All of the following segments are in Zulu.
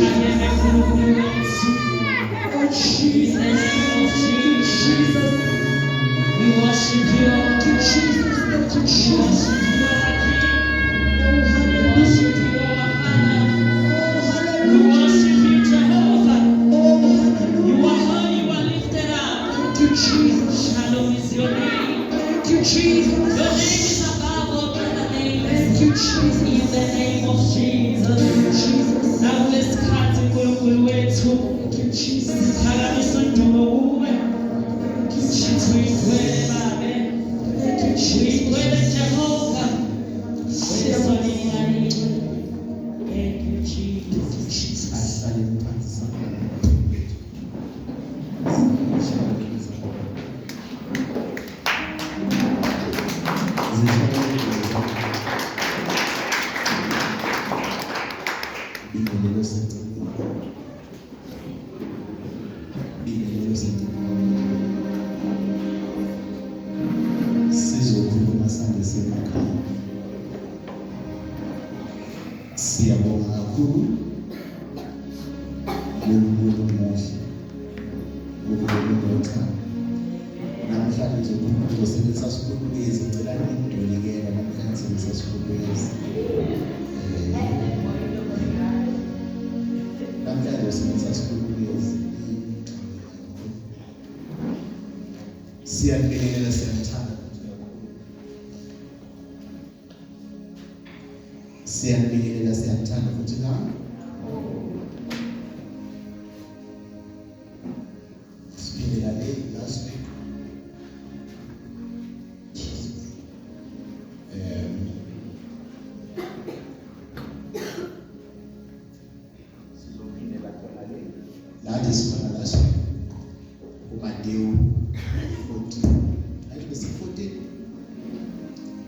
Uphakeme Nkulunkulu wethu. Oh In Jesus. the name of Thank you, Jesus. Jesus. We worship you, our Thank you, Lord. Jesus. Thank you, We Jesus. worship you, our King. Oh, We worship hallelujah. you, our Father. Oh, We hallelujah. worship you, Jehovah. Oh, You are hallelujah. holy, you are lifted up. Thank you, Jesus. Shalom is your name. Thank you, Your name Jesus. is above all other Thank names. you, In Jesus. the name of Jesus. Thank you, Jesus. Nakulesikhathi uNkulunkulu wethu Thank you, Jesus. siphakamisa udumo kuwe. Thank you, Sithi Jesus. uyigcwele Babe. Thank you, Uyigcwele Jesus. Jehova. Siyabonga. Wesonini nganini. Thank you Jesus. Jesus. Asihlaleni phansi sibonge. Bingelelo sencikile. Bingelelo sencikile. Sizokhuluma sambe semakhaya. Siyabonga kakhulu uNkulunkulu omuhle. uNkulunkulu othando. Namhlanje ngizokhuluma ngizosebenzisa isikhulumezi ngicela ningidolikela namhlanje ngisebenzisa isikhulumezi. Namhlanje ngisebenzisa isikhulumezi. Siyanibingelela siyanithanda futhi kakhulu. Siyanibingelela siyanithanda futhi na. Siphindela le last week. Sizophindela khona le. Lathi sikhona last week. KuMateyu 14. Ayithi bese 14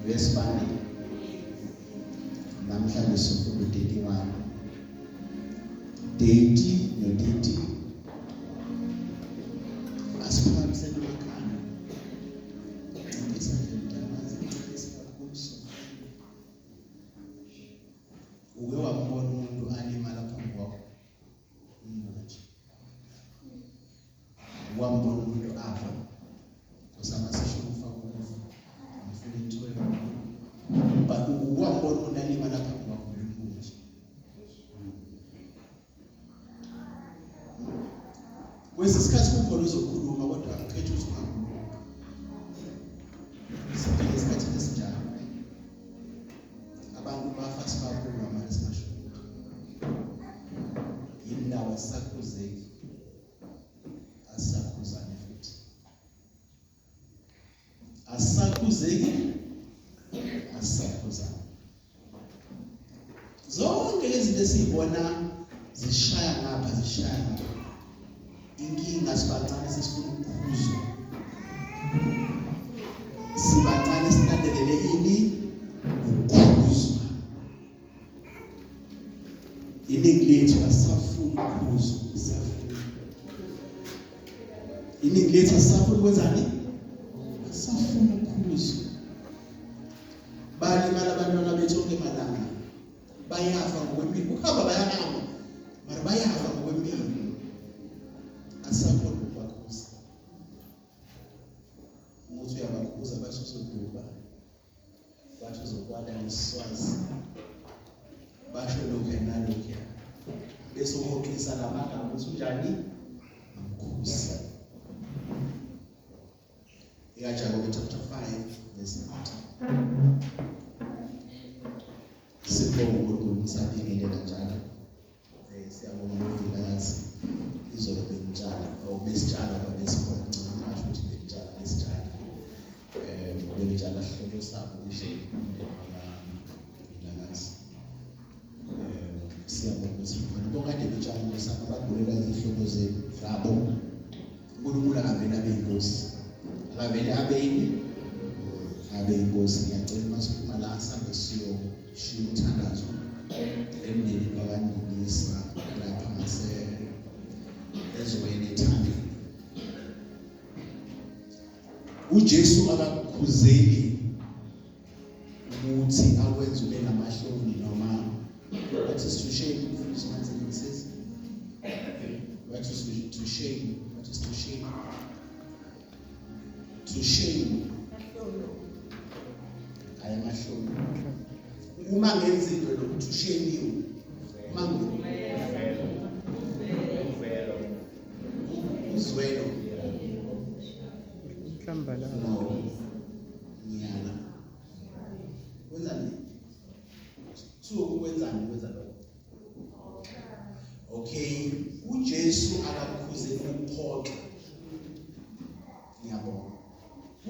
verse 1. Namhlanje sifunda 31. 30 no 30. Asiphakamiseni amakhanda. Nciphisa nje mntakazi, nciphisa kakhulu so. Uke wambona umuntu alimala phambi kwakho? Umbuka nje. Wambona umuntu afa. Kusama sisho ukufa kokufa. Ngifuna intho kakhulu. But ukwambona umuntu alimala phambi kwakho umbuka nje. Kwesi sikhathi kukhona uzokhuluma kodwa angikhethi ukuthi ungakhuluma. Siphila esikhathini esinjalo. Abantu bafa sibabuka manje singasho lutho. Yindawo esisakhuzeki. Asisakhuzane futhi. Asisakhuzeki. Asisakhuzane. Zonke lezi zinto esizibona zishaya ngapha zishaya ngapha. Inkinga sibancane sesifuna ukukhuzwa. Sibancane silandelele ini? Ukukhuzwa. Iningi lethu asisafuni ukukhuzwa, siyafuna. Iningi lethu asisafuni ukwenzani? Asisafuni ukukhuzwa. Balimala abantwana bethu onke malanga. Bayafa ngokwempilo. Ukuhamba bayahamba. Mara bayafa ngokwempilo. Asakhona ukubakhuza. Umuthi uyabakhuza bathi uzoduba. Bathi uzokwala ngesiswazi. Basho lokhu nalokhu. Bese uhoxisa lamagama ukuthi unjani? Amkhuza. EkaJakobe chapter 5 verse 8. Sibonga uNkulunkulu nisabingelela njalo. Siyabonga noVilakazi izolo bengitshala or besitshala babesikhona ngicela ngingasho ukuthi bengitshala besitshala. Bengitshala sihloko sabo izolo umndeni wakaVilakazi. Siyabonga ukuthi khona bokade betshala ngosabo abagulela izihlobo zabo. uNkulunkulu akavele abe yinkosi. Akavele abe yini? Abe yinkosi. Ngiyacela uma siphuma la sihambe siyoshiya umthandazo emndenini wakwaNdinisa lapha ngase ezweni ethandeni. uJesu akakukhuzeli ukuthi akwenze ube namahloni noma what is to shame mfundisi Manzini says What is to shame? What is to shame? To shame. Hayi amahloni. Uma ngenza into lokhu to shame you. Uma uzwelo. Inhlambalazo. No. Ngiyala. Wenzani? So ukwenzani kwenza lokho? Okay, uJesu akakhuzeli ukuphoxa. Ngiyabonga.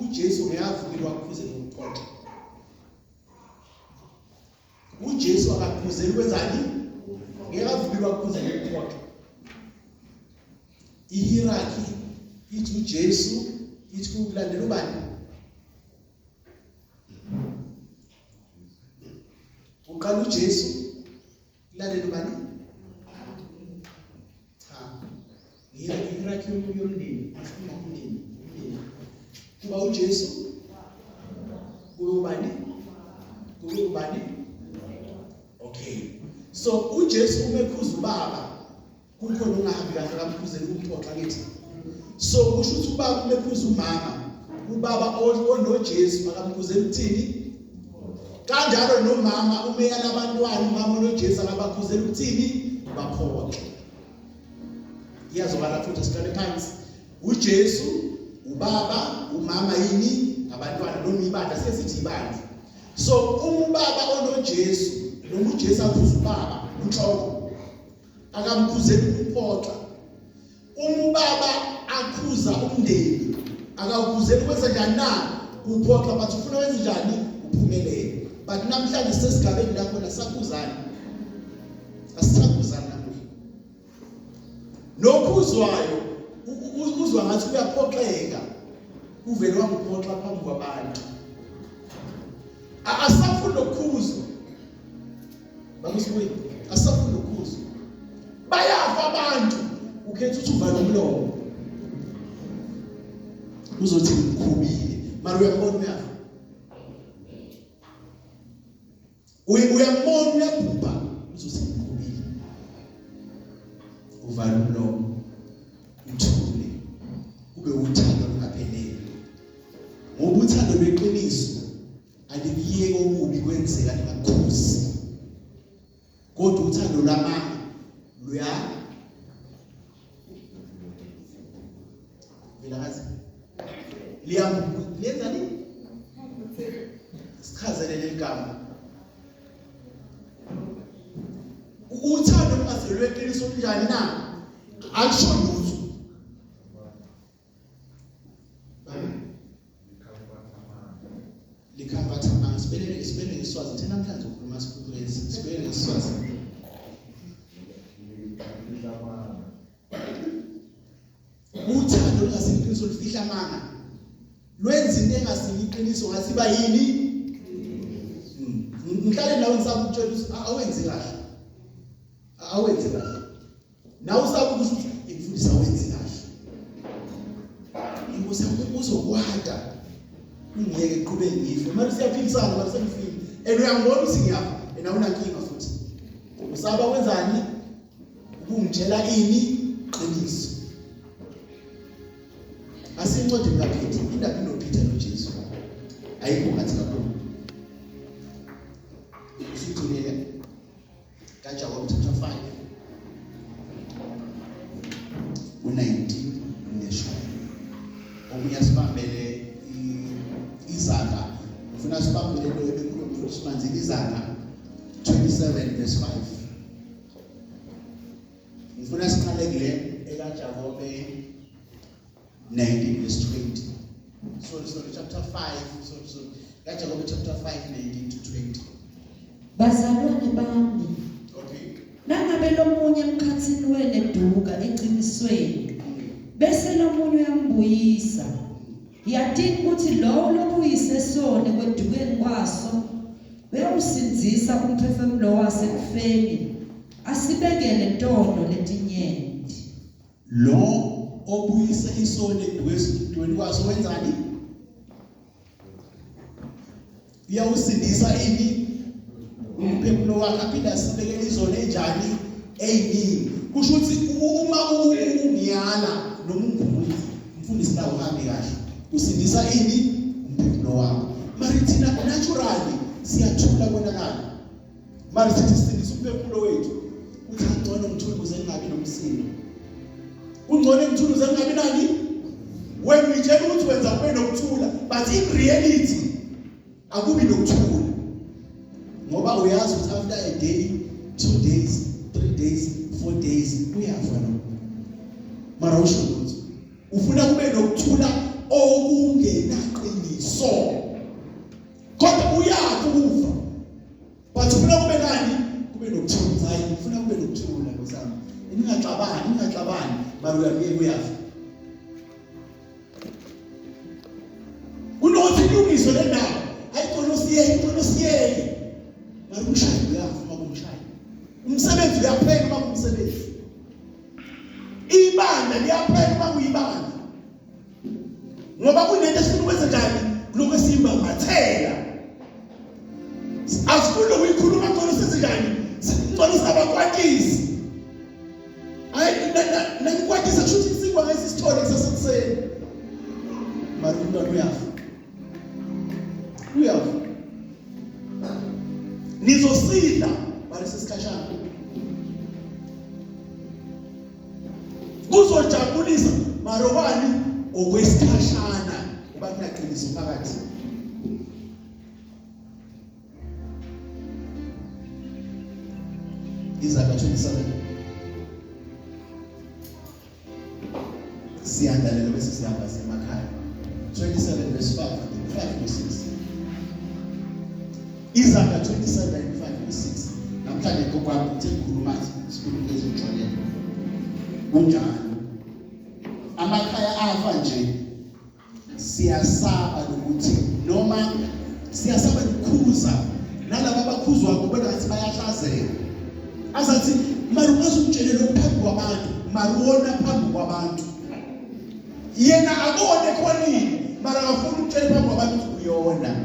uJesu ngiyavukile wakhuzela ukuphoxa. uJesu akakhuzeli kwenzani? Ngeke avukile wakhuzela ukuphoxa. Ihierarchy ithi uJesu ithi kulandela ubani? Uqala uJesu kulandela ubani? Cha. Ihierarchy yomndeni, asifuna umndeni, umndeni. Kuba uJesu kube ubani? Kube ubani? Okay. So uJesu uma ekhuza ubaba kukhona ungahambi kahle kamkhuzela umphoxa ngithi. So kusho ukuthi ubaba uma ekhuza umama, ubaba onoJesu akamkhuzela ukuthini? Kanjalo nomama uma eyala abantwana umama onoJesu akabakhuzela ukuthini? Baphoxe. Iyazwakala futhi siqale phansi. uJesu ubaba, umama yini? Abantwana noma ibandla sesithi ibandla. So uma ubaba onoJesu noma uJesu akhuza ubaba inhloko akamkhuzeli ukuphoxa. Uma ubaba akhuza umndeni akawukhuzeli kwenza njani na? Uphoxa but ufuna wenze njani? Uphumelele. But namhlanje sesigabeni la khona sakhuzana. Asisakhuzana namuhla. Nokhuzwayo uzwa ngathi uyaphoxeka. Uvele wangiphoxa phambi kwabantu. Asafuni nokukhuzwa. Bakusibuyi. Asafuni nokukhuzwa. Bayafa abantu. Ukhetha ukuthi uvale umlomo. Uzothi ngikhubile. Mara uyambona uyafa. Uyambona uyabhubha. Uzothi ngikhubile. Uvala umlomo. Uthule. Kube uthando olungaphelele. Ngoba uthando lweqiniso alikuyeki okubi kwenzeka lingakhuzi. Kodwa uthando lwamanga luya Vilakazi liyenzani? Sichazele leli gama. Uthando lungaselwe iqiniso lunjani na? Akusho lutho. Likhambatha amanga. Sibelele sibelele ngeSwazi. Thina namhlanje ukhuluma sikhuluma sibelele ngeSwazi. Uthando lungasilo iqiniso lufihla amanga. Lwenza into engasilo iqiniso ngathi iba yini? Ngihlale nawe ngisakutshela ukuthi awenzi kahle. Awenzi kahle. Nawe usabuza ukuthi imfundisi awenzi kahle. Inkosi yami uzokwata. Ungiyeke qhubeke ngife. Manje siyaphikisana manje sengifile. And uyangibona ukuthi ngiyafa. And awunankinga futhi. Usaba wenzani? Ukungitshela ini? Qiniso. Asincwadi kaPeter, indaba inoPeter noJesu. Ayikho ngathi kakhulu. Usigcinile kaJakobe chapter 5 u-19 neshumi. Omunye asibambele izaga, ufuna sibambele into ebekhuluma umfundisi Manzini izaga 27 verse 5. Ngifuna siqale kule ekaJakobe 19 verse 20. Sorry, sorry, chapter 5, sorry, sorry. KaJakobe chapter 5 19 to 20. Bazalwane bami, Okay. nangabe lomunye emkhathini wenu eduka eqinisweni, bese lomunye uyambuyisa. Yatini ukuthi lowo lobuyise sona ekwedukeni kwaso uyawusindzisa umphefumulo wase ekufeni, asibekele tono letinyenti. Lo obuyisa isono edweni kwaso wenzani? Uyawusindisa ini? Umphefumulo wakhe aphinde asibekele izono enjani? Eyiningi. Kusho ukuthi uma Ngiyala noma ungikhumbuza mfundisi la uhambi kahle. Usindisa ini? Umphefumulo wakho. Mara thina naturally siyathula konakala. Mara sithi sisindisa umphefumulo wethu. Uthi angcono ngithule ukuze ngingabi nomsindo. Kungcono ngithule ukuze ngingabi nani? Wena uyitshela ukuthi wenza kube nokuthula, but in reality akubi nokuthula. Ngoba uyazi ukuthi after a day, 2 days, 3 days, 4 days uyafa lo. Mara usho ukuthi ufuna kube nokuthula okungenaqiniso. Kodwa uyafa ukufa. But ufuna kube nani? Kube nokuthula. Hayi, ufuna kube nokuthula nkosami. Ningaxabani, ningaxabani, mara uyamyeka uyafa. Kunokuthi ilungiswe le ndaba, ayigcona siyeke, igcona siyeke. Mara umshayi uyafa uma kumshayi. Umsebenzi uyaphela uma kumsebenzi. Ibandla liyaphela uma kuyibandla. Ngoba kunento esifuna ukwenza njani? Kulokhu esiyibambathela. Asifuni ukuyikhuluma ngcono senze njani? Ngcono singabakwatisi. Hayi nanikwatisa kusho ukuthi isinkwa ngeke sisithole kusasa ekuseni. Mara umntwana uyafa. Uyafa. Nizosidla mara sesikhashana. Kuzojabulisa mara okwani okwesikhashana uba kunaqiniso phakathi. Izaga 27 siyandalela bese sihamba semakhaya 27 verse 5 5 no 6 Izaga 27 5 no 6 namhlanje kokwami uthe ngikhuluma sikhuluma ezingxoleni kunjani amakhaya afa nje siyasaba ukuthi noma siyasaba ukukhuza nalaba abakhuzwa kubona ngathi bayahlazeka azathi mara ungaze umtshele lokhu phambi kwabantu mara uwona phambi kwabantu yena akone khonile mara akafuni ukutshela phambi kwabantu ukuthi uyona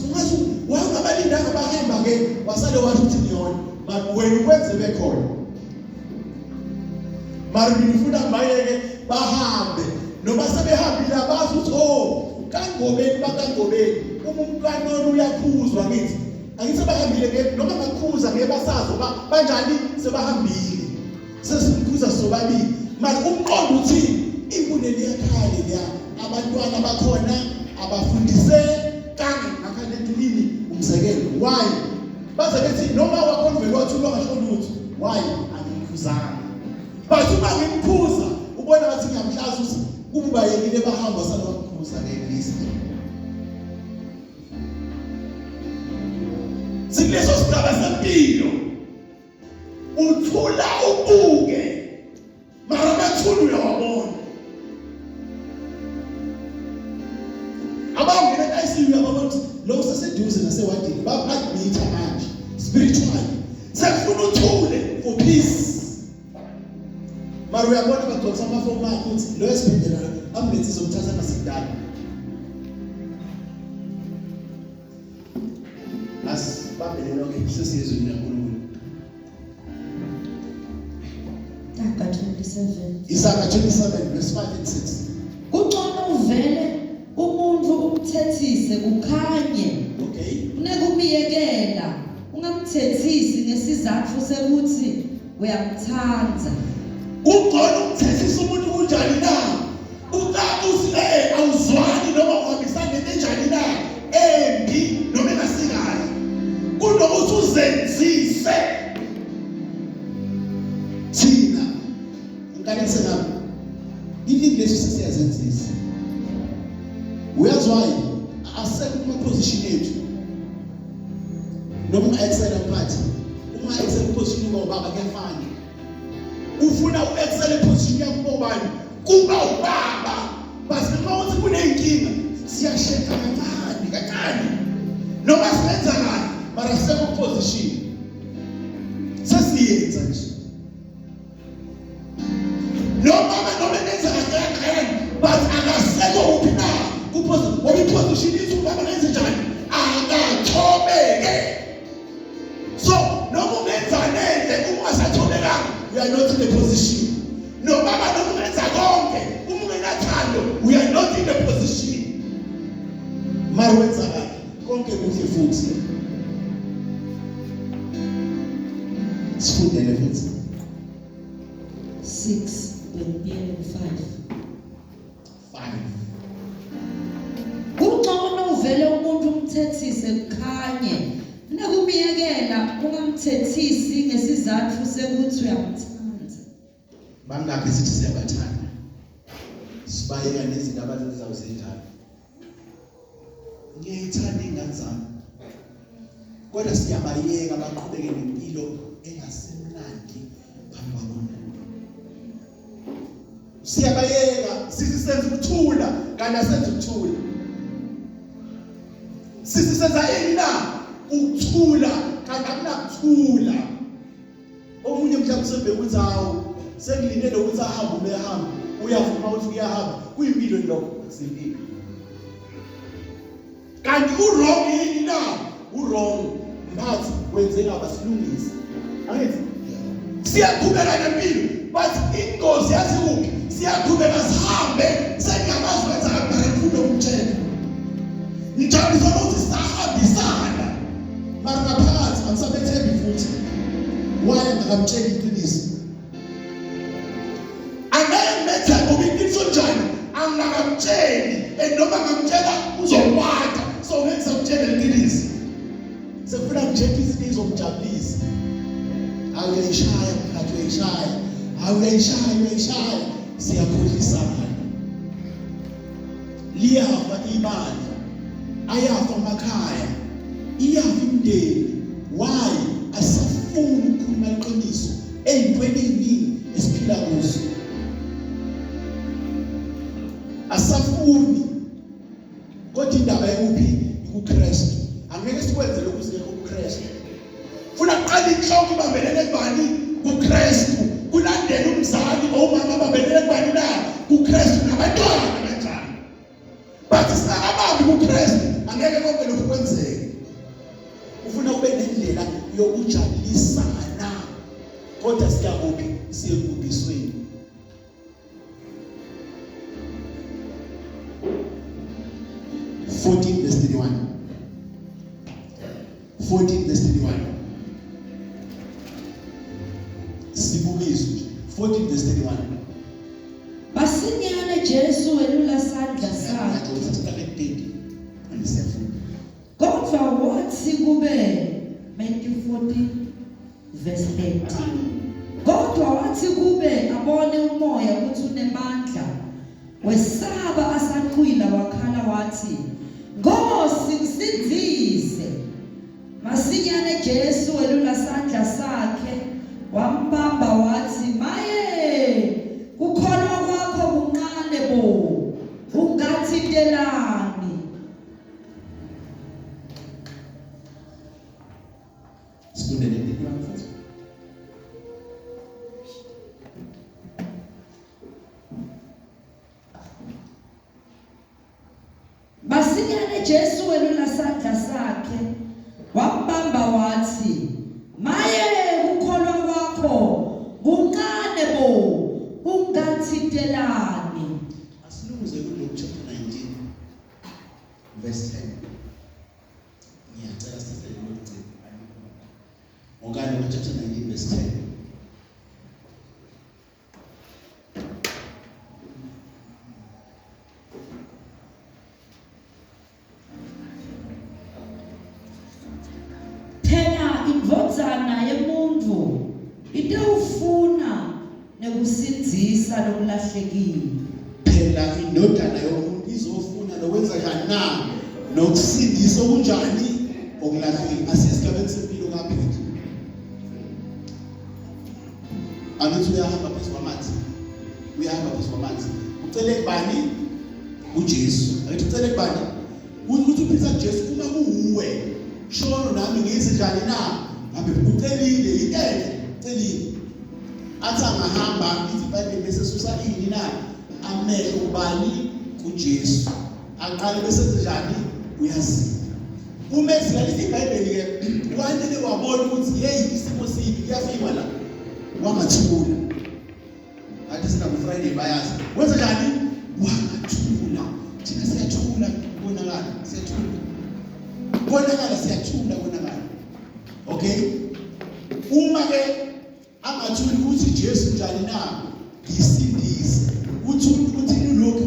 ungaze wangabalindanga bahamba ke wasale washo ukuthi ngiyona mara wena ukwenze bekhona mara mina ufuna ngibayeke bahambe noma sebehambile abazi ukuthi oh kangobeni bakangobeni uma umntwana uyakhuzwa ngithi angithi sebahambile ke noma ngakhuza ngeke basazi uba banjani sebahambile sesimkhuza sobabili mara umqondo uthi inkune liyakhaya leliya abantwana bakhona abafundise kanga ngakhale ini umzekelo why baze bethi noma wakhona uvele wathulwa ngasho lutho why angimkhuzanga but uma ngimkhuza ubona ngathi ngiyamhlaza ukuthi kuba bayekile bahamba salomkhuza ke list sikuleso sigaba sempilo uthula ubuke mara amathuna uyawabona abangena e-ICU yababona ukuthi lo useseduze nasewadini ba-admitha manje spiritually sekufuna uthule for peace mara uyabona bagcwalisa amafomu akho ukuthi lo esibhedlela ambulensi izomthatha nasekudala asibambele lonke sesiyezwini laNkulunkulu Isaga 27. Isaka 27 verse 5 and 6. Kungcono uvele umuntu umthethise kukhanye Okay. kunekumyekela ungamthethisi ngesizathu sekuthi uyamthanda. Kungcono ukuthethisa umuntu kunjani na? Ucaca uthi eh awuzwani noma uhambisana nento enjani na? Embi noma engasikahle. Kunokuthi uzenzise. Thina ngikanise nami iningi lethu sesiyazenzisa. Uyazi why? Asekho kuma position yethu. Noma unga-excel mphathi, uma excel position kuba ubaba kuyafana. Ufuna u-excel position yakho kuba ubani? Kuba ubaba. But noma uthi kuneyinkinga siyasheka kancane kancane. Noma siyenza kahle mara sisekho position. Sesiyenza nje. Noma noma enza kahle kangakanani but akasekho kuphi na kuposition ngoba iposition ithi ubaba nenze njani akathobeke so noma ungenzanele uma ungasathobekanga you are not in the position. Nobaba noma ungenza konke, uma ungenathando, we are not in a position. Mara wenza kahle konke kuhle futhi. Sifundele futhi. 6 25. 5. Kungcono uvele umuntu umthethise kukhanye nakumiyekela ungamthethisi ngesizathu sekuthi uyamthanda. Bangakhi sithi siyabathanda? Sibayeka nezinto abazenzayo zenjalo. Ngiyayithanda ingane zami. Kodwa siyabayeka baqhubeke nempilo engasemnandi phambi kwaNkulunkulu. Siyabayeka sithi senza ukuthula kanti asenza ukuthula. Sithi senza ini na? Ukuthula kanti akunakuthula. Omunye mhlawumbe usebheka ukuthi hawu sekulindele ukuthi ahambe uma ehamba uyavuma ukuthi kuyahamba kuyimpilo lokho akusimpilo. Kanti u-wrong yini na? U-wrong mphathi wenze ngaba silungise. Angithi Siyaqhubeka nempilo but ingozi yazi kuphi? Siyaqhubeka sihambe sengiyamazi wenza kabi ngifuna ukumtshela. Ngijabulisa ukuthi sahambisana. Mara ngaphakathi angisabethembi futhi. Why angakamtsheli iqiniso? Angeke ngimethembe ngoba iqiniso njani? Angingakamtsheli and noma ngamtshela uzokwata so ngeke ngisamtshela iqiniso. Sekufuna ngitshela izinto ezizomjabulisa. Hawu uyayishaya mphakathi uyayishaya. Hawu uyayishaya uyayishaya. Siyakhohlisana. Liyafa ibandla. Ayafa amakhaya. Iyafa imindeni. Why? Asifuni ukukhuluma iqiniso eyintweni eziningi esiphila kuzo. Asafuni. Kodwa indaba ekuphi? IkuKristu. Angeke sikwenze lokhu singekho kuKristu. Funa kuqala inhloko ibambelele kubani? KuKristu. Kulandele umzali omama abambelele kubani na? KuKristu nabantwana kanjalo. But singakabambi kuKristu angeke konke lokhu kwenzeke. Ufuna ube nendlela yokujabulisana. Kodwa siyakuphi? Siye ekubhubhisweni. 14 verse 31. 14 verse 31. Sibuka izwi. 14 verse 31. Masinyane Jesu welula sandla sakhe. Siqale ku-30. Andisiyafunda. Kodwa wathi kube Matthew 14 verse 30. Kodwa wathi kube abone umoya ukuthi unemandla wesaba asaqhwila wakhala wathi Nkosi ngisindzise. Masinyane Jesu welula sandla sakhe wambamba wathi maye kukholwa kwakho kuncane bo ungathintelani. Sifunde le 31 futhi. Masinyane Jesu welula sandla sakhe wambamba wathi maye kukholwa kwakho kuncane bo ungathintelani. Asilunguze kuLuke chapter 19 verse 10. Ngiyacela sithathe lokugcina. Ngokanye chapter 19 verse 10. Phela indvodzana yemuntfu itewufuna nekusindzisa lokulahlekile. Phela indodana yomuntu izofuna nokwenza njani na? Nokusindisa okunjani okulahlekile. Asisigabeni sempilo kaPetru. Angithi uyahamba phezu kwamanzi. Uyahamba phezu kwamanzi. Ucele kubani? UJesu. Angithi ucele kubani? Ukuthi uPeter Jesu uma kuwuwe shono nami ngithi njani na? Ngabe ucelile into ucelile. Athi angahamba ithi iBhayibheli bese susa ini na? Amehlo kubani? KuJesu. Aqale bese njani? Uyazila. Uma ezila lithi iBhayibheli ke wanele wabona ukuthi hey isimo sibi kuyafikwa la. Wangathula. Athi Sina ku Friday bayazi. Wenze njani? Wangathula. Thina siyathula konakala, siyathula. Konakala siyathula konakala. Okay? Uma ke angathuli ukuthi Jesu njani na ngisindise. Uthi uthi Luke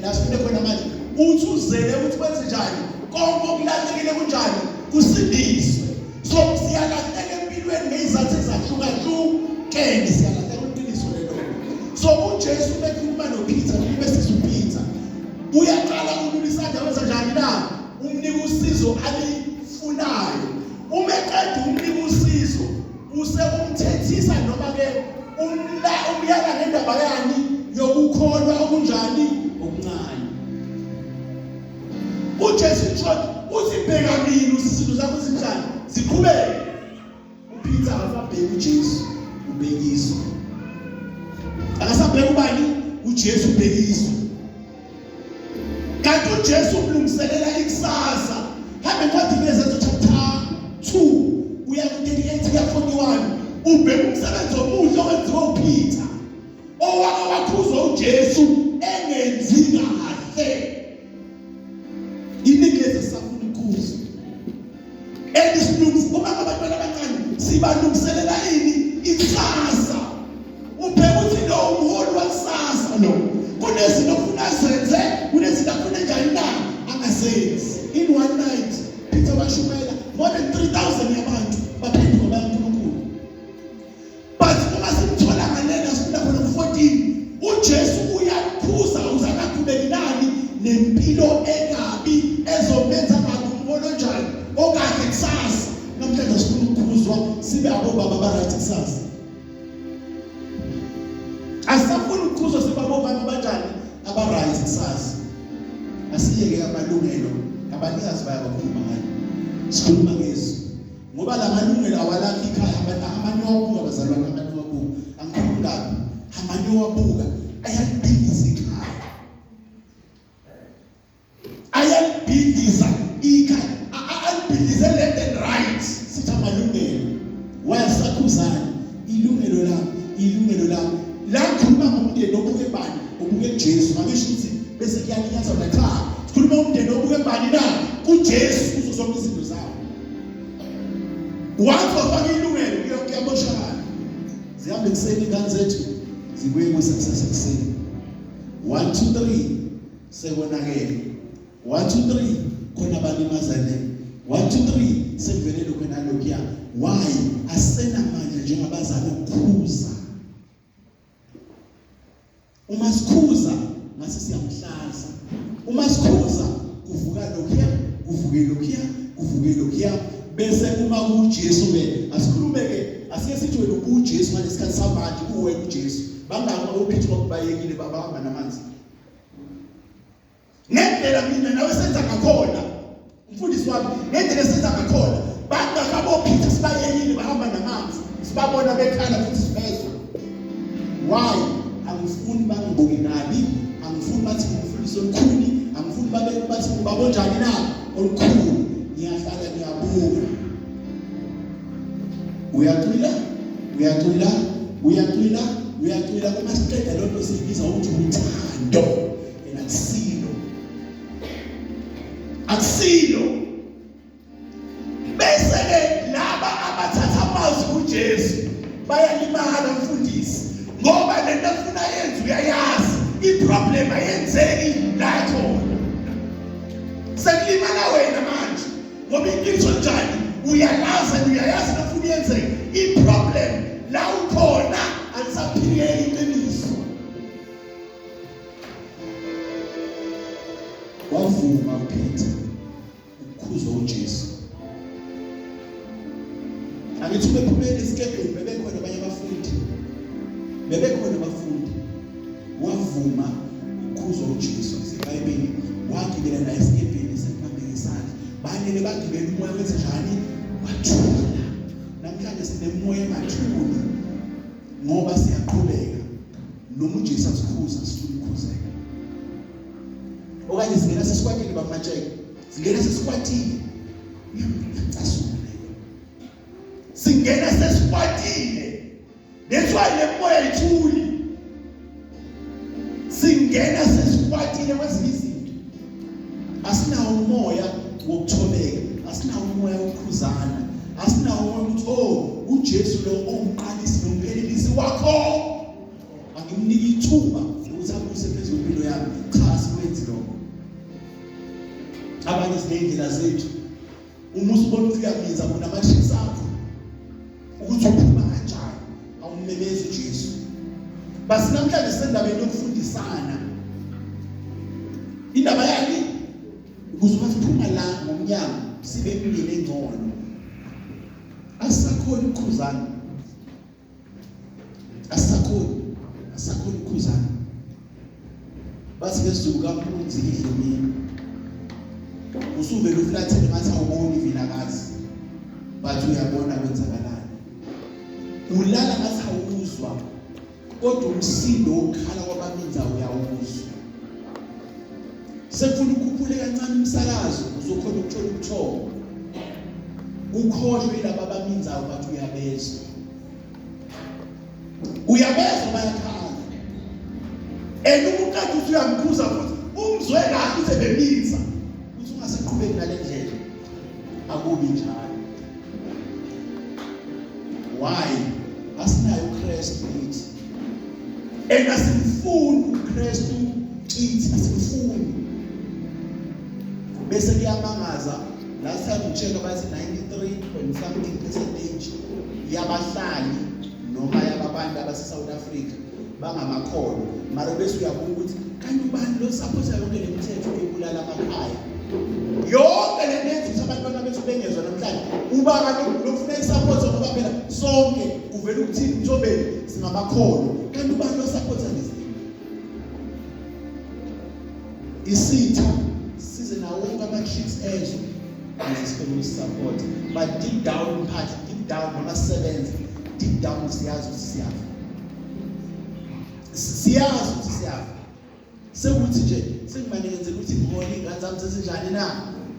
la sifunde khona manje uthi uzele ukuthi kwenze njani konke okulahlekile kunjani kusindiswe. So siyalahleka empilweni ngezizathu ezahlukahlukene siyalahleka iqiniso lelo. So uJesu bekhuluma noPeter noma besiza uPeter uyaqala ulula isandla wenza njani na umnika usizo alifunayo. Uma eqeda umnika usizo use umthethisa noma ke umla umyala ngendaba yani yokukholwa okunjani okuncane. uJesu short uthi bheka mina usizinto zakho zinjani ziqhubeke. uPeter akasabheki uJesu ubhekiswa. Akasabheki ubani? uJesu ubhekiswa. Kanti uJesu umlungiselela ikusasa. Hambe encwadini yeZenzo chapter 2 uya ku-38 kuya 41 ubheka umsebenzi omuhle owenziwe uPeter owake wakhuzwa uJesu engenzi kahle. Inikeze safuna ukuzwa. And silungisa uma abantwana abancane sibalungiselela ini ikusasa. Ubheka ukuthi lo umholi wakusasa lo kunezinto ofuna azenze kunezinto afuna njani na angazenzi. In one night Peter washumayela more than 3000 yabantu baphenduka baya kuNkulunkulu. But uma simthola ngalena sifunda khona ku-14 uJesu uyakhuza ukuze angaqhubeki nani nempilo ekabi ezomenza ngabe umholi onjani okahle kusasa. Namhlanje sifuna ukukhuzwa sibe abobaba aba-right kusasa. Asisafuni ukukhuzwa sibe abobaba abanjani aba-right kusasa. Asiyeke amalungelo abanikazi bayabakhuluma ngayo. Sikhuluma ngezwi. Ngoba la malungelo awalakhi ikhaya amanye wabuka bazalwane amanye wabuka angikhulumi kabi amanye wabuka ayalibhidliza ikhaya ayalibhidliza ikhaya alibhidlize left and right sithi amalungelo wayasakhuzana ilungelo lami ilungelo lami la ngikhuluma ngomndeni obuke bani obuke Jesu angisho ukuthi bese kuyalinyazwa na cha sikhuluma umndeni obuke bani na kuJesu kuzo zonke izinto zawo Once wafaka ilungelo kuyaboshakala. Zihambe ekuseni ingane zethu zibuye kusekusasa ekuseni. 1 2 3 sekonakele. 1 2 3 khona balimazane. 1 2 3 sekuvele lokho nalokhuya. Why? Asenamandla njengabazali okukhuza. Uma sikhuza ngase siyamhlaza. Uma sikhuza kuvuka lokhuya, kuvuke lokhuya, kuvuke lokhuya. Bese uma kuJesu ke asikhulume ke asike sithi wena ubuJesu ngalesikhathi samanje kuwena uJesu. Bangaki oPeter bakubayekile babahamba namanzi. Ngendlela mina nawe senza ngakhona umfundisi wami ngendlela esenza ngakhona bangakabophitha sibayekile bahamba namanzi sibabona bekhala futhi sibezwa why angifuni bangibuke kabi angifuni bathi ngumfundisi olukhuni angifuni babe bathi ngubaba onjani na olukhulu ngiyahlala ngiyabuka uyacwila uyacwila uyacwila uyacwila uma siqeda loo nto siyibiza ukuthi uthando and akusilo akusilo bese ke laba abathatha amazwi kuJesu bayalimala mfundisi ngoba lento afuna yenze uyayazi iproblem ayenzeki la khona sekulimala wena manje ngoba iqiniso njani uyalazi and uyayazi into ofuna yenzeke iproblem la ukhona alisaphileki iqiniso Wavuma uPeter ukukhuzwa uJesu. Angithi ubephumele esikebheni bebekhona abanye abafundi. Bebekhona abafundi. Wavuma ukukhuzwa uJesu iBhayibheli wagibela naye esikebheni sembambe ngesandla. Banele bagibela umoya wenze njani? Wathula. Namhlanje sinemoya engathuli ngoba siyaqhubeka. Noma uJesu asikhuza sifuna ukukhuzeka. Okanye singena sesikwatile bamatsheke. Singena sesikwatile. Ngiyacasuka leyo. Singena sesikwatile. That's why le moya ithuli. Singena sesikwatile kwezinye izinto. Asinawo umoya wokuthobeka, asinawo umoya wokukhuzana, asinawo umoya ukuthi oh uJesu lo owumqalisi nomphelelisi wakho. Angimniki ithuba lokuthi abuse phezu kwempilo yami. Cha, sikwenzi lokho. Abanye siney'ndlela zethu. Uma usubona ukuthi uyabiza unama-tricks akho ukuthi uphuma kanjani, awummemezi uJesu. Basi namhlanje sisendabeni yokufundisana. Indaba yani? Ukuze uma siphuma la ngomnyango sibe imindeni engcono. Asisakhoni ukukhuzana. Asisakhoni. Asisakhoni ukukhuzana. Bathi ngesiZulu kampunzi idle mina. Usuvele uflathele ngathi awuboni vilakazi. But uyabona kwenzakalani. Ulala ngathi awuzwa kodwa umsindo wokukhala kwabaminza uyawuzwa. Sekufuna ukhuphule kancane umsakazo uzokhona ukuthola ubuthongo. Ukhohlwe yilaba abaminzayo bathi uyabezwa. Uyabezwa bayakhala. And uma uqeda uthi uyamkhuza futhi umzwe kahle uthi ebeminza. Uthi ungasaqhubeki ngale ndlela. Akubi njalo. Why? Asinayo uKristu kithi. And asimfuni uKristu kithi, asimfuni. Bese kuyamangaza last time ngitshela bathi 93 point something percentage yabahlali noma yababantu abase South Africa bangamakholwa. Mara bese uyabuka ukuthi kanti ubani lo supporta yonke le mithetho ebulala amakhaya. Yonke le nto yenza ukuthi abantwana bethu bengezwa namhlanje ubaba lokufuna isupport ngoba phela sonke uvela ukuthini mthobeni singamakholwa kanti ubani lo supporta lezi isitha size nawo wonke ama-tricks ezo ukuze sikhone ukusupport but deep down part deep down noma sisebenza deep down siyazi ukuthi siyafa siyazi ukuthi siyafa sekuthi nje sengimane ngenzela ukuthi ngihole iy'ngane zami sezinjani na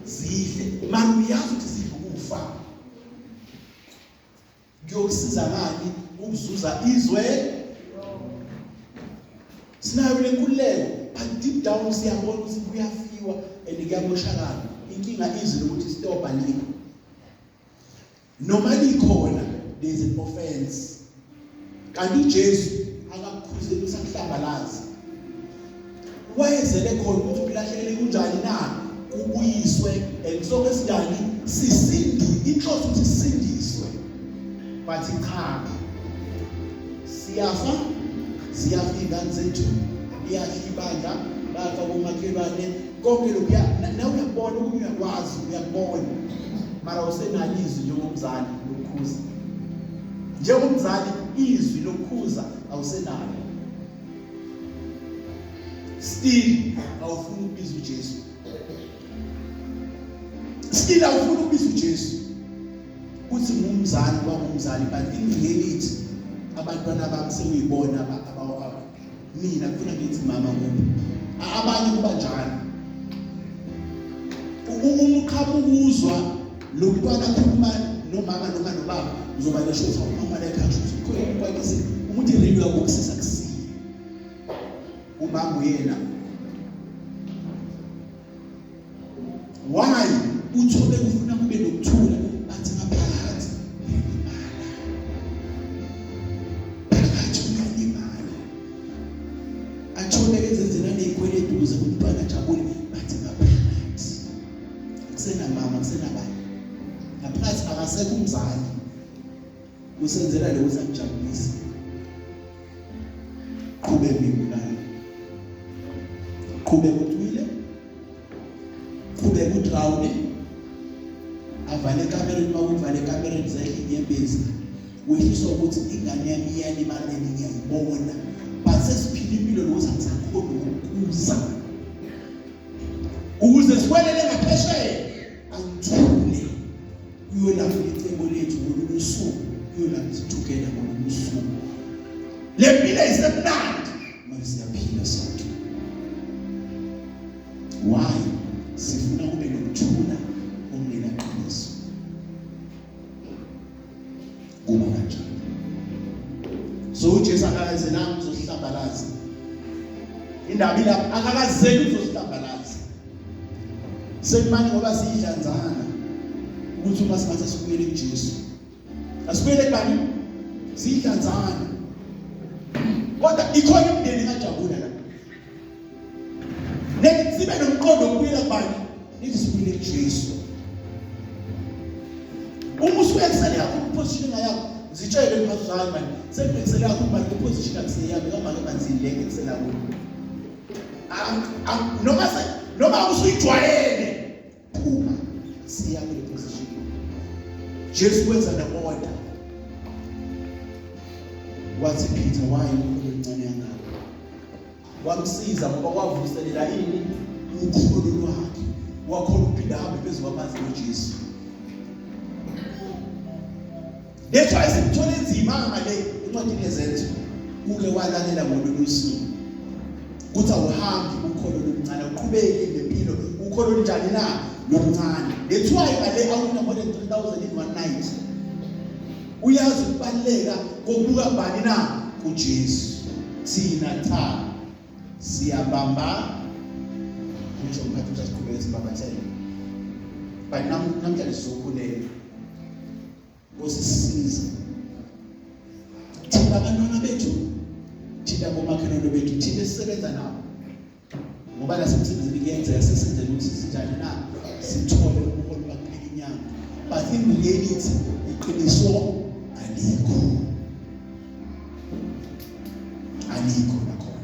zidle mara uyazi ukuthi zidle ukufa kuyokusiza ngani ukuzuza izwe sinayo le nkululeko but deep down siyabona ukuthi kuyafiwa and kuyamoshakala inkinga izwi lokuthi stop alikho noma likhona there is an offense kanti uJesu akakukhuzeli usakuhlambalaza wayezele khona ukuthi ukulahlekele kunjani na kubuyiswe and sonke sinjani sisindi inhloso ukuthi sisindiswe but cha siyafa siyafa iy'ngane zethu liyahla ibandla bafa komakhelwane konke lokhuya nawe uyakubona okunye uyakwazi uyakubona mara usenalo izwi njengomzali lokukhuza njengomzali izwi lokukhuza awusenalo still awufuni ukubiza uJesu still awufuni ukubiza uJesu kuthi ngumzali kwangumzali but in reality abantwana bami sekuyibona mina kufuna ngithi mama kuphi abanye kuba njalo uma uqhamuka uzwa lo mntwana akhuluma nomama noma nobaba uzoba nesho ukuthi umama la ekhaya ukuthi khona kwakise umuntu ireli uyabokusisa kusiye umama uyena Why uthole kufuna kube nokuthula bathi ngaphakathi uyalimala. Phakathi uyalimala. Athole ezenzela nezikweletu ukuze umntwana ajabule bathi ngaphakathi. Kusenamama kusenabani. Ngaphakathi akasekho umzali. Usenzela lokho sakujabulisa. Qhubeka uyibulale. Qhubeka ucwile. Qhubeka udrawune. Avale ekamereni uma uvale ekamereni zehla inyembezi. Wehliswa ukuthi ingane yami iyalimala and ngiyayibona. But sesiphila impilo lokuthi angisakhoni ukukuza. Ukuze siwelele ngaphesheya angithule. Kuyolapho icebo lethu ngolunye usuku, kuyolapho sithukela ngolunye usuku. Le mpilo isemnandi manje siyaphila sonke. Why? Sifuna kube nokuthula okungenaqiniso. Kuba kanjani? So uJesu akaze nami uzohlambalaza. Indaba ilapha akakazeli uzosihlambalaza. Sekumane ngoba siyidlanzana ukuthi uma singathi asibuyele kuJesu. Asibuyele kubani? Siyidlanzana. Kodwa ikhona imindeni engajabula la. Nethi sibe nomqondo wokubuyela kubani? Nithi sibuyele kuJesu. Uma usuyekusele kakhulu position yakho, zitshele mphathi hayi manje sengibekisele kakhulu manje position akuseyami noma ke manje le ngikusela kuyo. Noma se noma usuyijwayele phuma siya kule position. Jesu wenza ne-order. Wathi Peter why ukholo oluncane kangaka? Wamsiza ngoba wavuselela ini ukholo lwakhe. Wakhona ukuphinda ahambe phezu kwamanzi noJesu. That's why simthole nzima ngale encwadini yezenzo. Uke walalela ngolunye usuku. Kuthi awuhambi ukholo oluncane uqhubeke nempilo ukholo olunjani na lokuncane. That's why ngale awuna more than 3000 in one night. Uyazi ukubaluleka kokubuka bani na kuJesu. Thina cha siyabamba ngisho umphathi ukuthi asiqhubeke sibambathele. But namhlanje sizokhuleka. Nkosi sisize. Thina abantwana bethu, thina bomakhelwane bethu, thina esisebenza nabo. Ngoba nasemsebenzini kuyenzeka sesenzele ukuthi sinjani na sithole ubuholi bakuphela inyanga. But in reality iqiniso alikho. Alikho nakhona.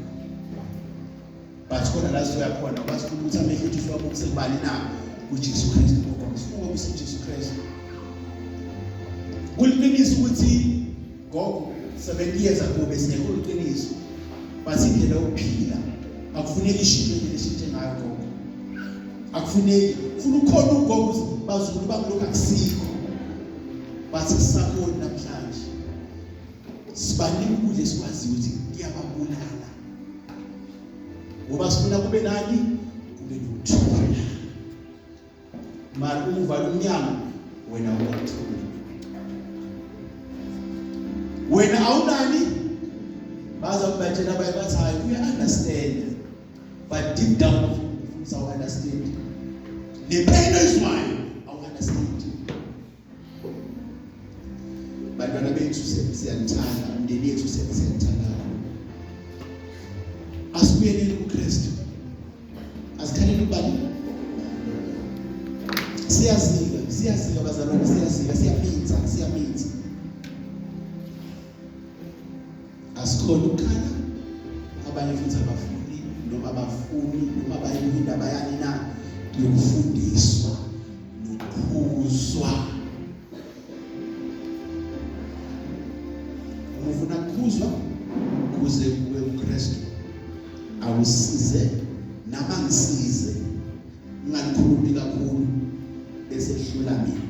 But khona la sizoya khona ngoba sifuna ukuthi amehlo ethu siwabukise kubani na kuJesu Kristu ngoba sifuna ukubukisa uJesu Kristu. Kuliqiniso ukuthi gogo 70 years ago besingekho liqiniso. But indlela yokuphila akufuneki ishintshe indlela eshintshe ngayo gogo. Akufuneki funa ukhona ugogo bazukulu bami lokhu akusikho. But sisakhona namhlanje. Sibanika ukudla esikwaziyo ukuthi kuyababulala. Ngoba sifuna kube nani? Kube nokuthula. Mara uma uvala umnyango wena uyathula. Wena awunani? Baza kubatshela abaye bathi hayi uya understand. But deep down ufuna awu understand. Le pain oyizwayo awu understand. Bantwana bethu siyanithanda, umndeni yethu siyanithanda kakhulu. Asibuyeleni kuKristu. Asikhaleni kubani? Siyazika, siyazika bazalwane, siyazika, siyaminza, siyaminza. Asikhona ukukhala abanye futhi abafuni noma abafuni noma bayibuka indaba yani na yokufundiswa nokukhuzwa. Uma ufuna kukhuzwa kuze kube uKristu awusize nama ngisize nginganikhulumi kakhulu bese hlula mina.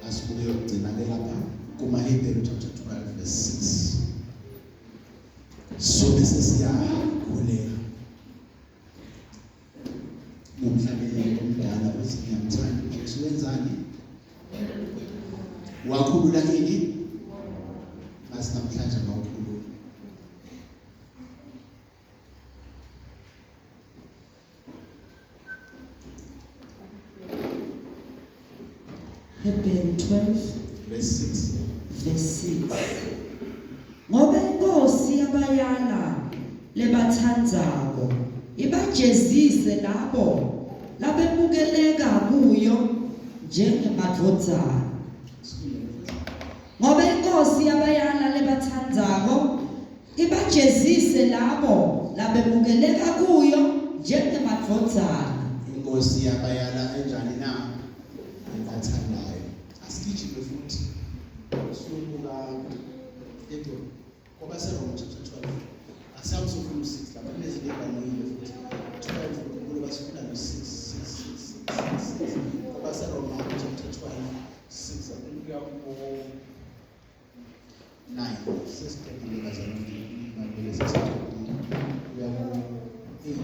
Asibuke yokugcina ke lapha kumaHebheru chapter 12 verse 6. Sobe sesiyakhuleka. Nomhlabeleli omdala uthi ngiyamthanda uJesu wenzani? Wakhulula ini? Ngathi namhlanje ngawukhulula. Hebheru 12 verse 6 verse 6 Ngoba inkosi yabayala lebathandzako ibajezise labo labemukeleka kuyo njengemadvodzana. Ngoba inkosi yabayala lebathandzako Ibajezise labo labemukeleka kuyo njengemadvodzana. Inkosi yabayala enjani na? Ebathandayo. Asigijime futhi siyobuka edo kwabaseRoma chapter 12. Asihambe sofuna u-6 lapha kunezinto ey'balulekile futhi. 12 uNkulunkulu basifuna no-6 6 6 6 6. KwabaseRoma chapter 12 6 I think kuya ku 9 sesiqedile bazalwane mabele sesiqedile uya ku 8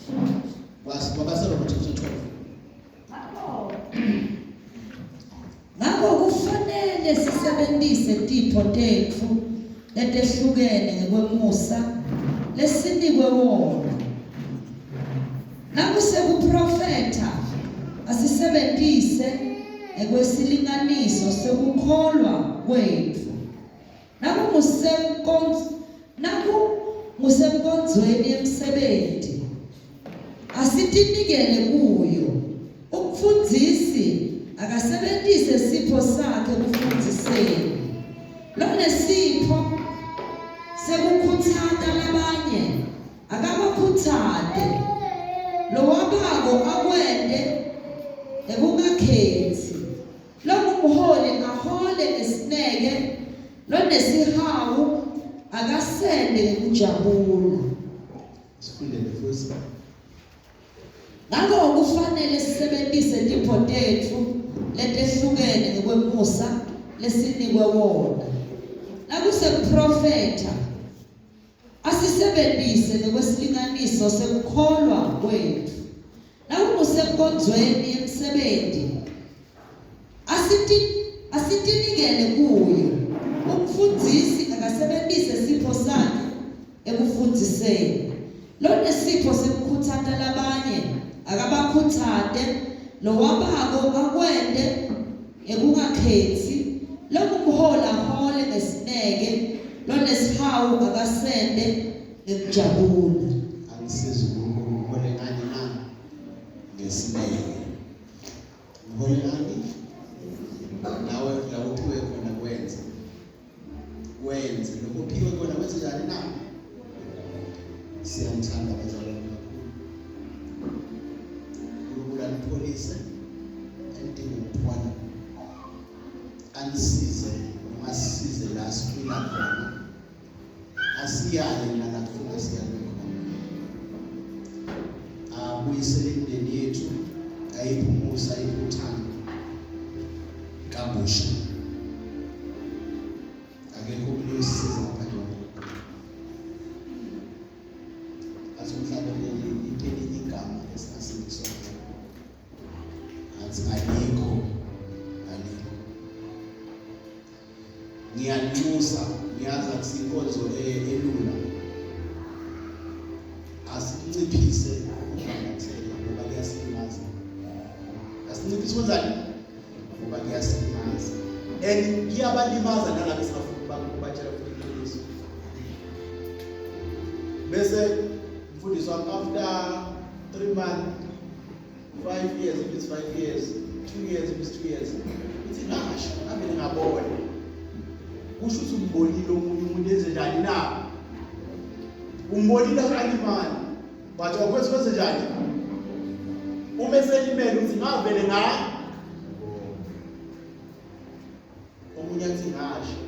9 was kwabaseRoma chapter 12 Ngakho kufanele sisebenzise tipho tetfu letehlukene ngekwemusa lesinikwe wona. Nakusekuprofetha asisebentise ngekwesilinganiso sekukholwa kwetfu. Nakungusenkonzweni yemsebenti asitinikele kuyo. Umfundzisi akasebentise sipho sakhe kufundziseni. Lonesipho sekukhutsata labanye akabakhutsate. Lowabako akwente ngekungakhetsi. Longumholi ahole ngesineke, lonesihawu akasende ngekujabula. Sifundele futhi. Ngako kufanele sisebentise tipho tetfu letehlukene ngekwemusa lesinikwe wona. Nakusekuprofetha asisebentise ngekwesilinganiso sekukholwa kwetfu. Nakungusenkonzweni yemsebenti asitinikele kuyo. Umfundzisi akasebentise sipho sakhe ekufundziseni. Lonesipho sekukhutsata labanye akabakhutsate, lowabako akwente ngekungakhetsi, longumholi ahole ngesineke, lonesihawu akasente ngekujabula. Angisizi uNkulunkulu ngihole ngani na? Ngesineke. Ngihole ngani? Nawe la uphiwe khona kwenze. Wenze lokho uphiwe khona kwenze njani na? Siyamthanda bazalwane kakhulu. uNkulunkulu anipholise enidinga ukuphola. Anisize noma asisize la siphila khona. Asiyale nala kufuna siyale khona. Abuyisele imindeni yethu ayiphumusa ayiphe uthando kabusha. Akekho omunye osisiza ngaphandle kwaNkulunkulu. Athi umhlabeleli liphi elinye igama esingasindiswa ngalo. Athi alikho, alikho. Ngiyanxusa, ngiyazi akusinkonzo elula. Asinciphise ukubambatheka ngoba kuyasilimaza. Asinciphise kwenzani? Ngoba kuyasilimaza. And kuyabalimaza nalabo esingafuni ukubatshela futhi iqiniso. Bese mfundisi wami after 3 months, 5 years if it's 5 years, 2 years if it's 2 years, uthi ngasho ngavele ngabona. Kusho ukuthi umbonile omunye umuntu enze njani na? Umbonile alimali. But awukwenzi kwenze njani? Uma eselimele uthi ngavele nga omunye athi ngasho.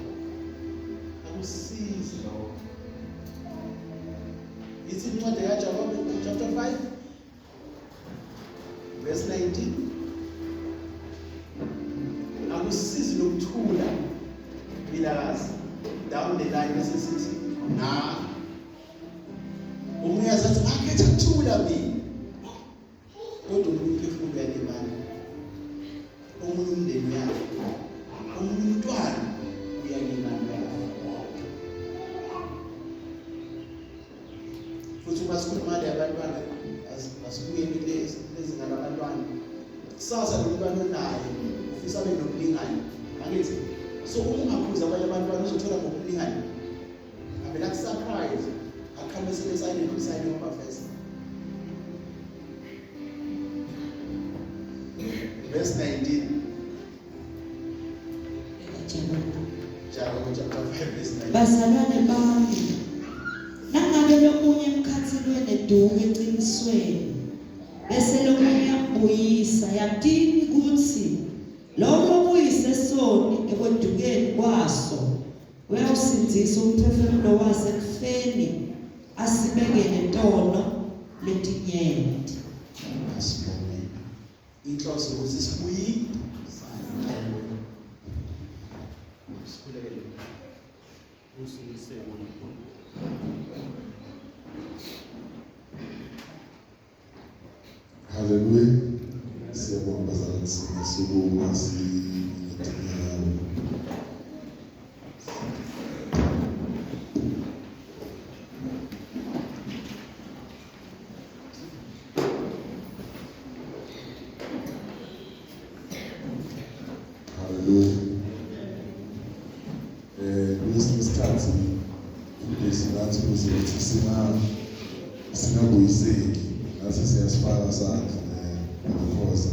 Akusizi lokho. Ithi incwadi kaJakobe chapter 5 verse 19. Akusizi lokuthula vilakazi down the line bese sithi na omunye azathi ngakhetha kuthula mina, kodwa omunye umphefumulo uyalimala, omunye umndeni uyafa, omunye umntwana uyalimala uyafa. Futhi uma sikhuluma le abantwana, asibuyeni lezinga labantwana. Kusasa lo mntwana onaye ufisa abe nomlingani, angithi? So uma ungakhuza abanye abantwana uzothola ngokumlingani avele akusurprise aqhamuke sebesayine nomsayine wabafesa. Verse 19. Jakobe chapter 5 verse 19. Bazalwane bami, nangabe lomunye emkhatsini weneduku eqinisweni, bese lomunye yambuyisa, yatini kutsi lowo lobuyise soni ekwedukeni kwaso uyawusindzisa umphefumulo wase ekufeni, asibekele tono letinyenti. Asibonge. Inhloso ukuthi sibuyisane. Sikhulekele. Usindise uNkulunkulu. Haleluya. Siyabonga bazalwane, singasukuma sinyawo. Sibhizi nathi ukuze ukuthi singabuyiseki, nathi siyasifaka sandla because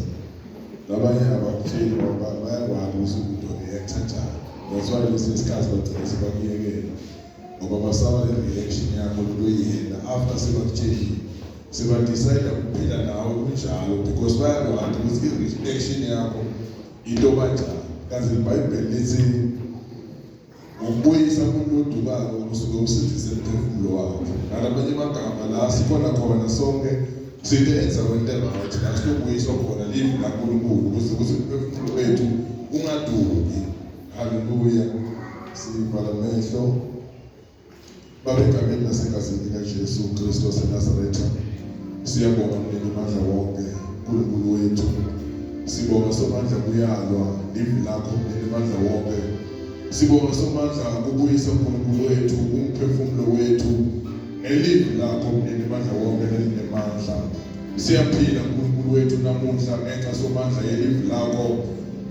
labanye abakutsheli ngoba bayakwazi ukuthi umuntu react kanjani. That's why kwesinye isikhathi bagcina sebakuyekela ngoba basaba le reaction yakho loyena after sebakutshelile, sebadecide ukuphila nawe kunjalo because bayakwazi ukuthi i-reaction yakho into banjani. Kanti iBhayibheli lithi ngokubuyisa umuntu odukayo usuke usindise umphefumulo wakhe. Ngalamanye amagama la sikhona khona sonke sinte endaweni e-right la siyobuyiswa khona livi laNkulunkulu ukuze ukuthi umphefumulo wethu ungaduki. Haleluya. Sivala amehlo. Baba, egameni nasegazini likaJesu Kristu waseNazaretha, siyabonga mnini mandla wonke, uNkulunkulu wethu. Sibonga Somandla kuyalwa livi lakho mnini mandla wonke. Sibonga Somandla kubuyisa uNkulunkulu wethu umphefumulo wethu ngelivi lakho mnini mandla wonke lelinemandla. Siyaphila uNkulunkulu wethu namuhla ngenxa Somandla yelivi lakho.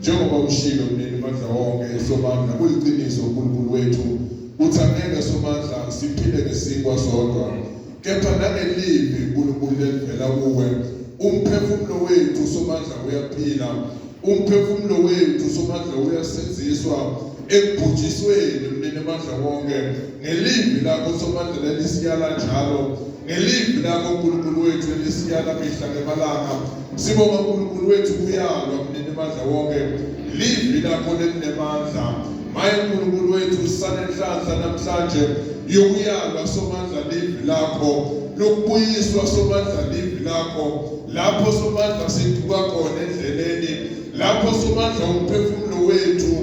Njengoba ushilo mnini mandla wonke Somandla, kuliqiniso uNkulunkulu wethu uthi angeke Somandla siphile ngesinkwa sodwa, kepha nangelivi uNkulunkulu lelivela kuwe. Umphefumulo wethu Somandla uyaphila, umphefumulo wethu Somandla uyasenziswa ekubhujisweni mnini mandla wonke ngelivi lakho Somandla lelisiyala njalo, ngelivi lakho uNkulunkulu wethu elisiyala mihla ngemalanga. Sibonga uNkulunkulu wethu kuyalwa mnini mandla wonke livi lakho lelinemandla. Maye uNkulunkulu wethu sanenhlanhla namhlanje yokuyalwa Somandla livi lakho, lokubuyiswa Somandla livi lakho, lapho Somandla siduka khona endleleni, lapho Somandla umphefumulo wethu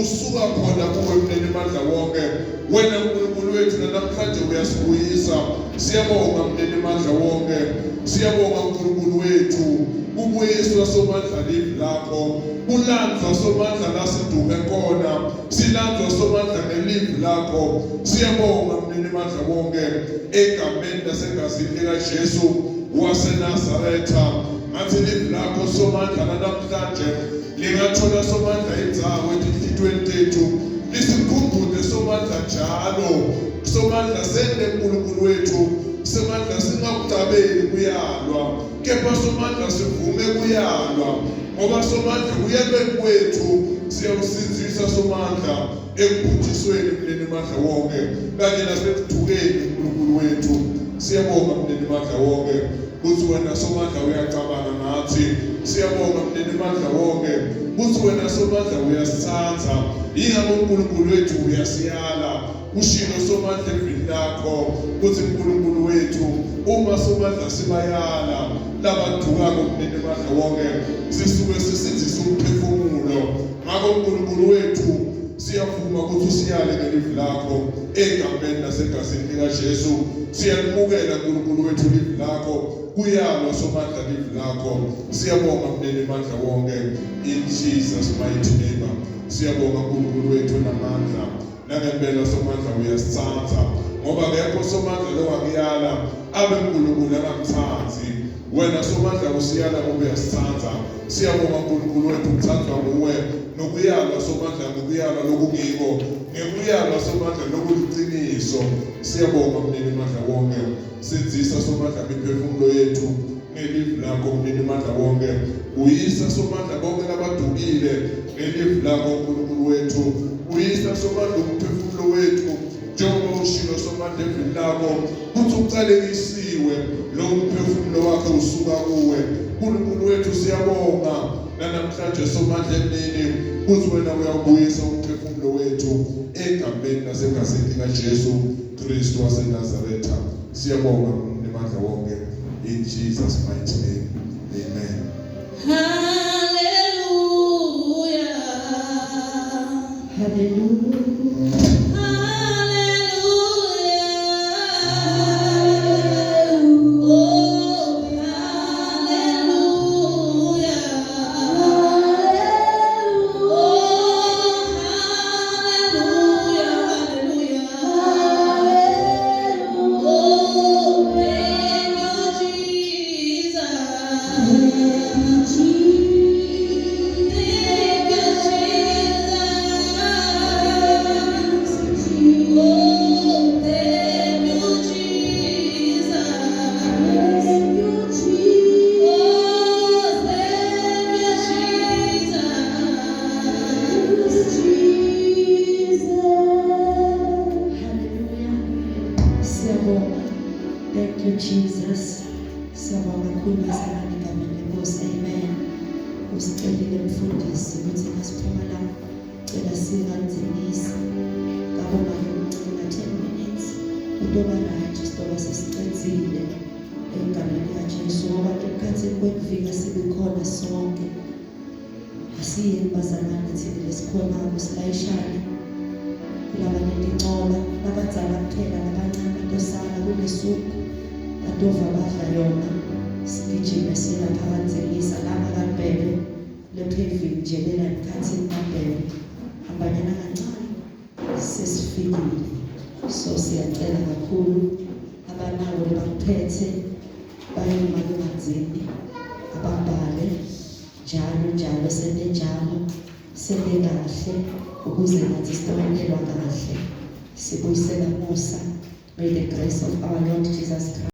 usuka khona kuwe mnini mandla wonke. Wena uNkulunkulu wethu namhlanje uyasibuyisa. Siyabonga mnini mandla wonke, siyabonga uNkulunkulu wethu kubuyiswa Somandla livi lakho, kulandzwa Somandla la siduke khona, silandzwa Somandla ngelivi lakho. Siyabonga mnini mandla wonke egameni nasegazini likaJesu waseNazaretha. Ngathi livi lakho Somandla namhlanje lingathola Somandla indzawo etinhlitiyweni tethu, lisikhumbuze Somandla njalo. Somandla sende uNkulunkulu wethu, Somandla singakucabeli kuyalwa, kepha Somandla sivume kuyalwa, ngoba Somandla kuyalweni kwethu siyawusinzisa Somandla ekubhujisweni mnini mandla wonke kanye nasekuthukeni uNkulunkulu wethu. Siyabonga mnini mandla wonke kuthi wena Somandla uyacabanga ngathi. Siyabonga mnini mandla wonke kuthi wena Somandla uyasitsandza, yingakho uNkulunkulu wethu uyasiyala. Ushilo Somandla evini lakho kuthi uNkulunkulu wethu uma Somandla sibayala labadukako mnini mandla wonke sisuke sisinzisa umphefumulo. Ngakho uNkulunkulu wethu siyavuma ukuthi usiyale ngelivi lakho egameni nasegazini likaJesu. Siyalimukela uNkulunkulu wethu livi lakho, kuyalwa Somandla livi lakho. Siyabonga mnini mandla wonke in Jesus mighty name. Siyabonga uNkulunkulu wethu namandla, nangempela Somandla uyasitsandza, ngoba akekho Somandla lowakuyala abe uNkulunkulu angamtsandzi. Wena Somandla usiyala ngoba uyasitsandza. Siyabonga uNkulunkulu wethu ukuthandwa nguwe nokuyalwa Somandla, ngokuyalwa lokungiko, ngekuyalwa Somandla lokuliqiniso. Siyabonga mnini mandla wonke. Sindzisa Somandla imiphefumulo yethu ngelivi lakho mnini mandla wonke. Buyisa Somandla bonke labadukile ngelivi lakho uNkulunkulu wethu. Buyisa Somandla umphefumulo wethu njengoba ushilo Somandla evini lakho kuthi ucalekisiwe lo mphefumulo wakhe usuka kuwe. uNkulunkulu wethu siyabonga namhlanje Somandla emini kuthi wena uyawubuyisa umphefumulo wethu egameni nasegazini likaJesu Kristu waseNazaretha. Siyabonga mnimandla wonke in Jesus mighty name. Amen. Hallelujah. Hallelujah. Hallelujah. Oh, hallelujah. Oh, hallelujah. Hallelujah. Oh, thank you, Jesus. Thank you, Jesus. Siyabonga. Thank you, Jesus. Siyabonga kakhulu bazalwane egameni leNkosi. Amen. Usicelile mfundisi ukuthi masiphuma la cela singanzinisi. Ngabonga ngimncina 10 minutes. Utoba right sitoba sesicedzile egameni likaJesu ngoba emkhathini kwekuvika sibekhona sonke. Asiyeni bazalwane thina lesikhonako silayishane kulaba netincola labadzala kuphela labancane batosala kunesuku batova badla yona sigijime siye lapha kadzekisa lana kaBhebe le paving nje lena emkhathini kaBhebe hambanyana kancane sesifikile. So siyacela kakhulu abanako lebakuphethe bayoma emanzini ababhale njalo njalo sente njalo sente kahle ukuze nathi sitomelelwa kahle. Sibuyisela musa. May the grace of our Lord Jesus Christ.